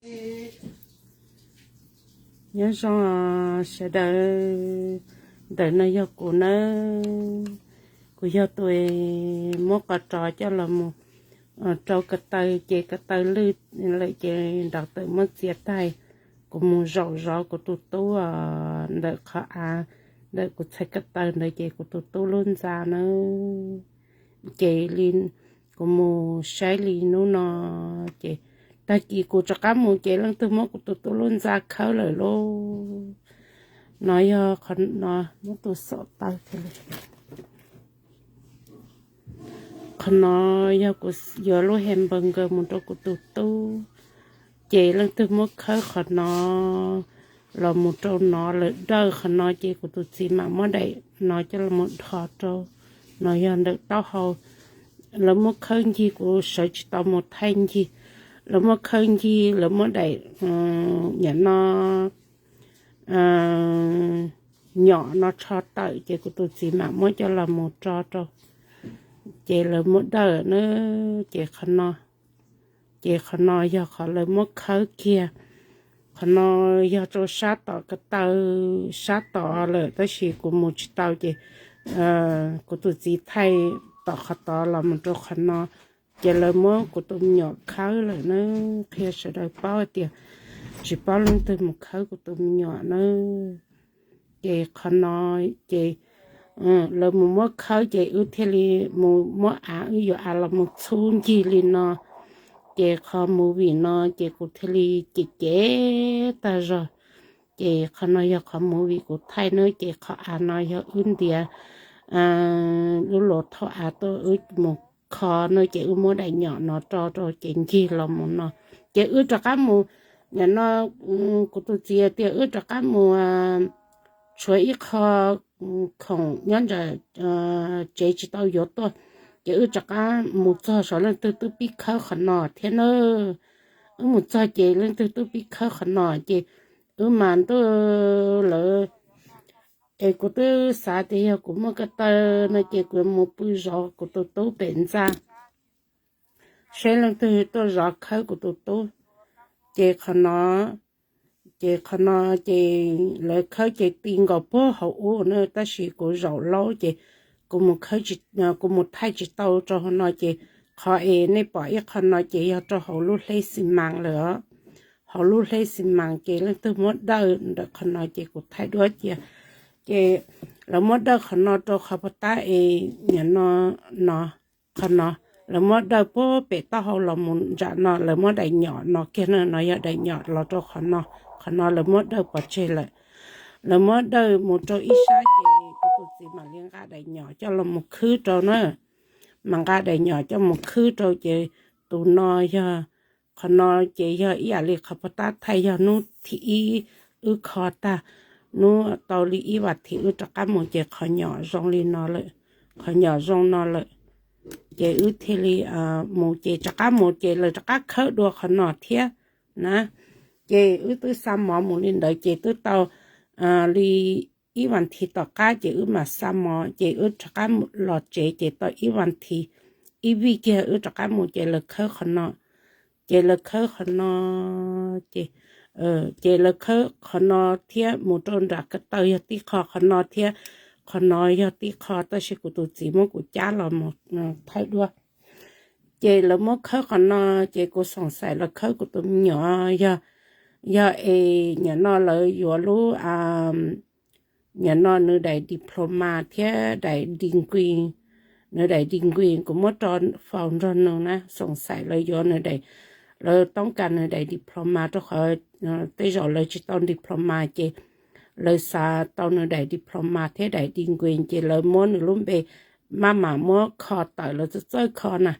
Nyob zoo sawv daws, ntawm no yog kuv nawb. Kuv yog tus muab qos rov coj los mus rau ko taw, ces ko taw lwj lawm ces nrov tawm muab txiav tag, kuv mus zaum zov kuv tus tub ntawm qhov av, ntawm kuv txhais ko taw ntawd ces kuv tus tub lub ntxa na. Ces li kuv mus saib li hnub no, ces tag kis kuv rov qab mus ces leej twg muab kuv tus tub lub ntxa khawb lawm lauj. No yog qhov no muab tus xom taw thiab li. Qhov no yog kuv yuav lub hamburger mus rau kuv tus tub, ces leej twg muab khawb qhov no los mus rau no lawm. Dawj qhov no ces kuv tus txiv mam muab daim no coj los mus dhos rau. No yog ntawm taub hau, lawv muab khawb ncig, kuv sawv tsis tau mus thaij ncig. Lawv muab khawb ncig, lawv muab daim nyom no, nyom no tsho tawm ces kuv tus txiv mam muab coj los mus tso rau. Ces lawv muab dawj na, ces qhov no, ces qhov no yog qhov lawv muab khawb kiag. Qhov no yog rau sab tom ko taw, sab tod lawm tab sis kuv mus tsis tau ces kuv tus txiv thaij tom qhov tod los mus rau qhov no. Ces lawv muab kuv tus me nyuam khawb lawm na, qhia sawv daws paub tias tsis paub leej twg mus khawb kuv tus me nyuam na. Ces qhov no ces lawv mus muab khawb ces wb thiaj li mus muab av, wb yuav av los mus txhub ncig li no. Ces qhov movie no ces kuv thiaj li cem cem tag zog. Ces qhov no yog qhov movie kuv thaij na, ces qhov av no yog wb ntiav lub los thauj av tuaj wb mus kho na, ces wb muab daim nyom no tso rau ces ncig los mus no. Ces wb rov qab mus, nim no kuv tus txiv tias wb rov qab mus tshuav ib qho khoom nyob ntawm tsev tsis tau yuav tuaj, ces wb rov qab mus txog saum leej twg twb pib khawb qhov no thiab na. Wb mus txog ces leej twg twb pib khawb qhov no ces wb mas ntuj lawv, es kuv twb xav tias yog kuv muaj ko taw no ces kuv mus pw zov kuv tus tub pem ntxa, seb leej twg tuaj zov khawb kuv tus tub. Ces qhov no, ces qhov no ces lawv khawb ces ti nkaus puag hauv ub na, tab sis kuv zaum laub ces kuv mus khawb tsis, kuv mus thaij tsis tau rau hauv no ces qhov es nej pom ib qho no ces yog rau hauv lub hleb xi mas lawm os. Hauv lub hleb xi mas ces leej twg muab dawj ntawm qhov no ces kuv thaij duab cia. Ces lawv muab dawj qhov no rau qhov puag ta es nim no, no, qhov no, lawv muab dawj puag pem taub hau los mus ntsam no, lawv muab daim nyom no kiag na, no yog daim nyom los rau qhov no, qhov no lawv muab dawj pov tseg lawm. Lawv muab dawj mus rau ib sab ces kuv tus txiv mam li nqa daim nyom coj los mus khwb rau na, mas nqa daim nyom coj mus khwb rau ces tus no yog, qhov no ces yog ib yam li qhov puag ta thaij yog hnub thib ib wb kho tag, hnub tau li ib vas thiv wb rov qab mus ces qhov nyom zoo li no lawm, qhov nyom zoo no lawm. Ces wb thiaj li mus ces rov qab mus ces lawv rov qab khawb dua qhov no thiab na. Ces wb twb xa mov mus li ntawd ces twb tau li ib vas thiv tom qab ces wb mam xa mov ces wb rov qab los tsev ces tau ib vas thiv, ib vij kiag wb rov qab mus ces lawv khawb qhov no. Ces lawv khawb qhov no, ces, ces lawv khawb qhov no thiab mus rau nram ko taw yog tib qho, qhov no thiab qhov no yog tib qho, tab sis kuv tus txiv muab kuv cab los mus thaij duab. Ces lawv muab khawb qhov no, ces kuv xoom xaim lawv khawb kuv tus me nyuam yog, yog es nim no lawv yuav lub, nim no nws daim diploma thiab daim degree, nws daim degree kuv muab rau faus nrog nws na, xoom xaim lawv yuav nws daim, lawv toob kas nws daim diploma rau qhov tej zaum lawv tsis tau diploma ces lawv xav tau nws daim diploma thiab daim degree ces lawv muab nws lub npe maj mam muab kho tawm, lawv txawj txawj kho na.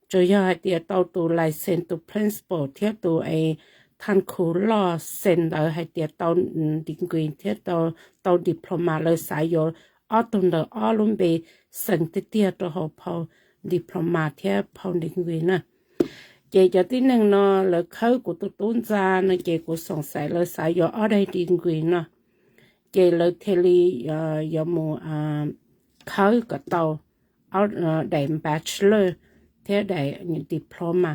Tsuas yog hais tias tau tus license, tus principal thiab tus es thaj khu loj xeem ntawd hais tias tau degree thiab tau diploma, lawv xav yuav ob tug ntawd ob lub npe xeem tiag tiag rau hauv phau diploma thiab phau degree na. Ces cov tib neeg no lawv khawb kuv tus tub ntxa no ces kuv xoom xaim lawv xav yuav ob daim degree no, ces lawv thiaj li yuav mus khawb kom tau daim bachelor thiab daim diploma,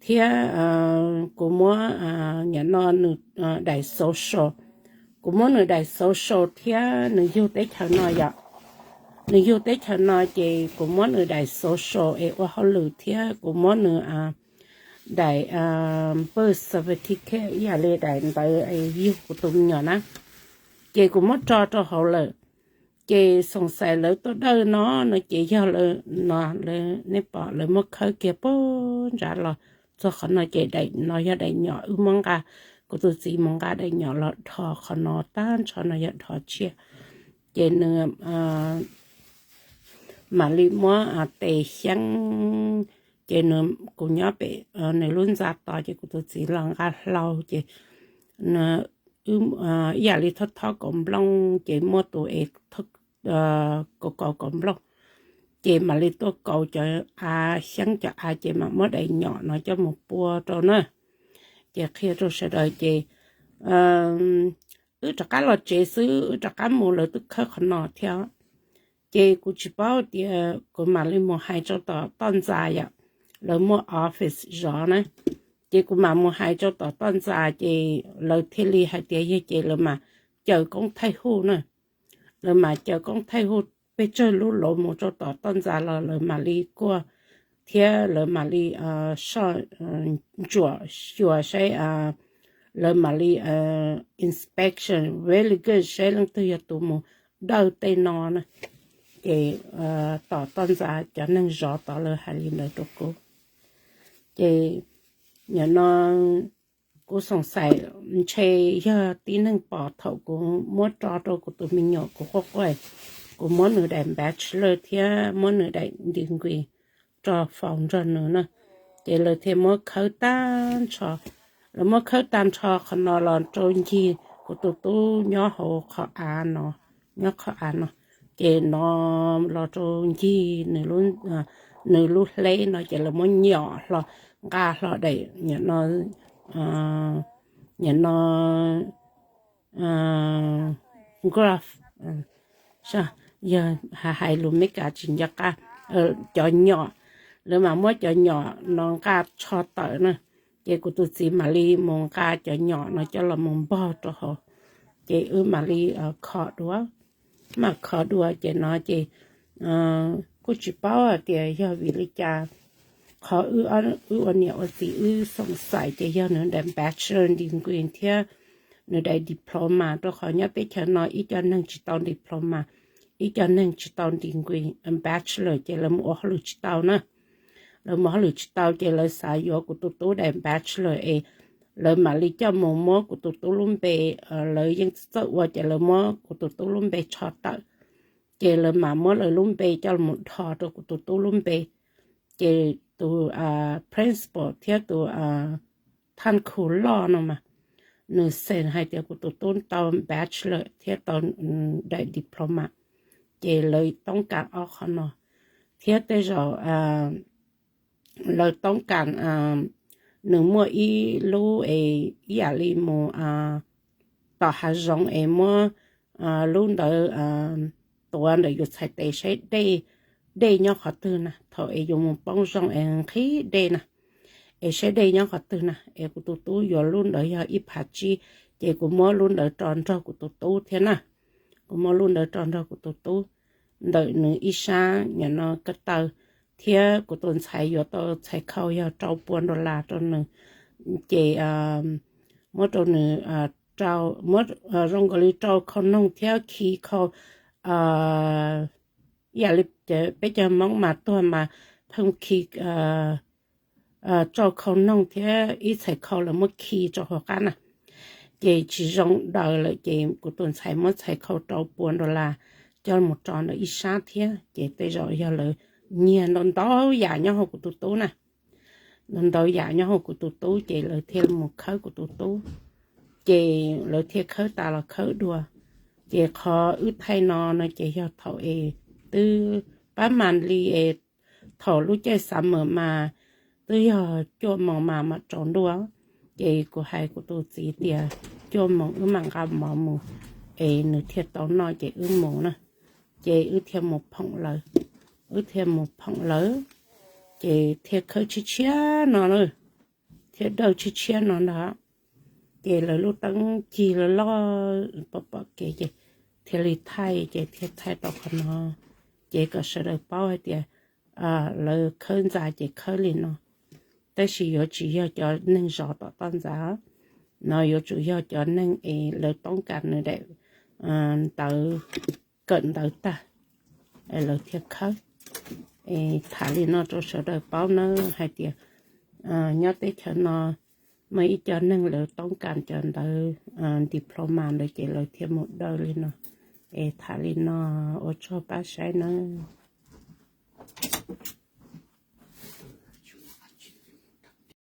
thiab kuv muab nim no nws daim social, kuv muab nws daim social thiab nws yug teb chaws no yom. Nws yug teb chaws no ces kuv muab nws daim social es ua hauj lwm thiab kuv muab nws daim birth certificate ib yam li daim ntawv yug kuv tus me nyuam na, ces kuv muab tso rau hauv lawm. Ces xoom xais lawv tuaj dawj no no ces yog lawv no, lawv, nej pom lawv muab khawb kiag puag nrad los txog qhov no ces daim no yog daim nyom wb muab nqa, kuv tus txiv mus nqa daim nyom los dhos qhov no tag nrho no yog dhos tshiab. Ces nws mam li muab tes xyeeb, ces kuv nyob pem nws lub ntxa tos ces kuv tus txiv los nqa hlau ces ib yam li thob thob kaus nplooj ces muaj tus es kaus kaus kaus nplooj, ces mam li tuaj kaus cov av, xyeeb cov av ces mam muab daim nyom no coj mus pua rau na. Ces qhia rau sawv daws ces wb rov qab los tsev xwb, wb rov qab mus lawv twb khawb qhov no thiab. Ces kuv tsis paub tias kuv mam li mus hais rau tom toj ntxas yom, lawv muaj office zov na. Ces kuv mam mus hais rau tom toj ntxas ces lawv thiaj li hais tias yog ces lawv mam caw koob thaij huj na. Lawv mam caw koob thaij huj pes tsawg lub luv mus rau tom toj ntxas los lawv mam li kuaj thiab lawv mam li soj ntsuam xyuas saib, lawv mam li inspection very good saib leej twg yog tus mus dawj tej no na. Ces tom toj ntxas cov neeg zov tod lawv hais li ntawd rau kuv. Ces nim no kuv xoom xais ntshe yog tib neeg pom thaum kuv muab tso rau kuv tus me nyuam kuv quaj quaj, kuv muab nws daim bachelor thiab muab nws daim degree tso faus nrog nws na. Ces lawv thiaj muab khawb tag nrho, lawv muab khawb tag nrho qhov no los rau ncig kuv tus tub nyob hauv qhov av no, nyob qhov av no, ces no los rau ncig nws lub hleb no ces lawv muab nyom hlo, nqa hlo daim nim no, nim no glove, yog hais lus Meskas tsis nco qab, cov nyom, lawv mam muab cov nyom no nqa tsho tawm na. Ces kuv tus txiv mam li mus nqa cov nyom no coj los mus npog rau hauv, ces wb mam li kho dua. Mam kho dua ces no ces kuj tsis paub hais tias yog vim li cas, qhov wb ua niam ua txiv wb xoom xais ces yog nws daim bachelor degree thiab nws daim diploma, rau qhov nyob teb chaws no ib co neeg tsis tau diploma, ib co neeg tsis tau degree, bachelor ces lawv mus ua hauj lwm tsis tau na. Lawv mus hauj lwm tsis tau ces lawv xav yuav kuv tus tub daim bachelor es lawv mam li coj mus muab kuv tus tub lub npe, lawv yeej txawj ua ces lawv muab kuv tus tub lub npe tsho tawm, ces lawv mam muab lawv lub npe coj mus dhos rau kuv tus tub lub npe. Ces tus principal thiab tus thaj khu loj no mas nws xees hais tias kuv tus tub tau bachelor thiab tau daim diploma, ces lawv toob kas ob qhov no. Thiab tej zaum lawv toob kas, nws muaj ib lub es ib yam li mus tom hav zoov es muab lub ntawd tuav ntawm yus txhais tes saib dej, dej nyob qhov twg na, thaum es yus mus poob zoo es nqhis dej na, es saib dej nyob qhov twg na, es kuv tus tub yuav lub ntawd yog ib phav tsib, ces kuv muab lub ntawd tso nrog kuv tus tub thiab na. Kuv muab lub ntawd tso nrog kuv tus tub ntawm nws ib sab nim no ko taw, thiab kuv tus ntxhais yuav tau txhais khau yog rau pua dollar rau nws, ces muab rau nws, muab zoo nkaus li rau khau noog thiab khi khau, ib yam li peb cov Hmoob mas tuag mas pheej khi, rau khau noog thiab ib txhais khau lawv muab khi rau hauv qab na, ces tsis zoo daws lawm ces kuv tus ntxhais muab txhais khau rau pua dollar coj mus tso ntawm ib sab thiab, ces tej zaum yog lawv nyiag ntau ntau yam nyob hauv kuv tus tub na. Ntau ntau yam nyob hauv kuv tus tub ces lawv thiaj mus khawb kuv tus tub, ces lawv thiaj khawb tas los khawb dua. Ces qhov wb thaij no no ces yog thaum es twb pab mas li es thaum lub caij summer mas twb yog cuaj moos mas mam tsaus ntuj, ces kuv hais kuv tus txiv tias cuaj moos wb mam nqa mov mus es nws thiaj tau noj ces wb mus na. Ces wb thiaj mus phoom lawv, wb thiaj mus phoom lawv, ces thiaj khawb tshiab tshiab no na. thiab dawj tshiab tshiab no ntag. Ces lawv lub teeb cig loj loj pom pom kev ces thiaj li thaij, ces thiaj thaij tau qhov no, ces kom sawv daws paub hais tias lawv khawb ntxa ces khawb li no. Tab sis yuav tsis yog cov neeg zov tom toj ntxa no, yuav tsum yog cov neeg es lawv toob kas nws daim ntawv, kawm ntawv tag, lawv thiaj khawb. Tham li no rau sawv daws paub nawb hais tias nyob teb chaws no muaj ib co neeg lawv toob kas cov ntawv diploma ntawd ces lawv thiaj mus dawj li no. Es tham li no, ua tsaug pab saib nawb.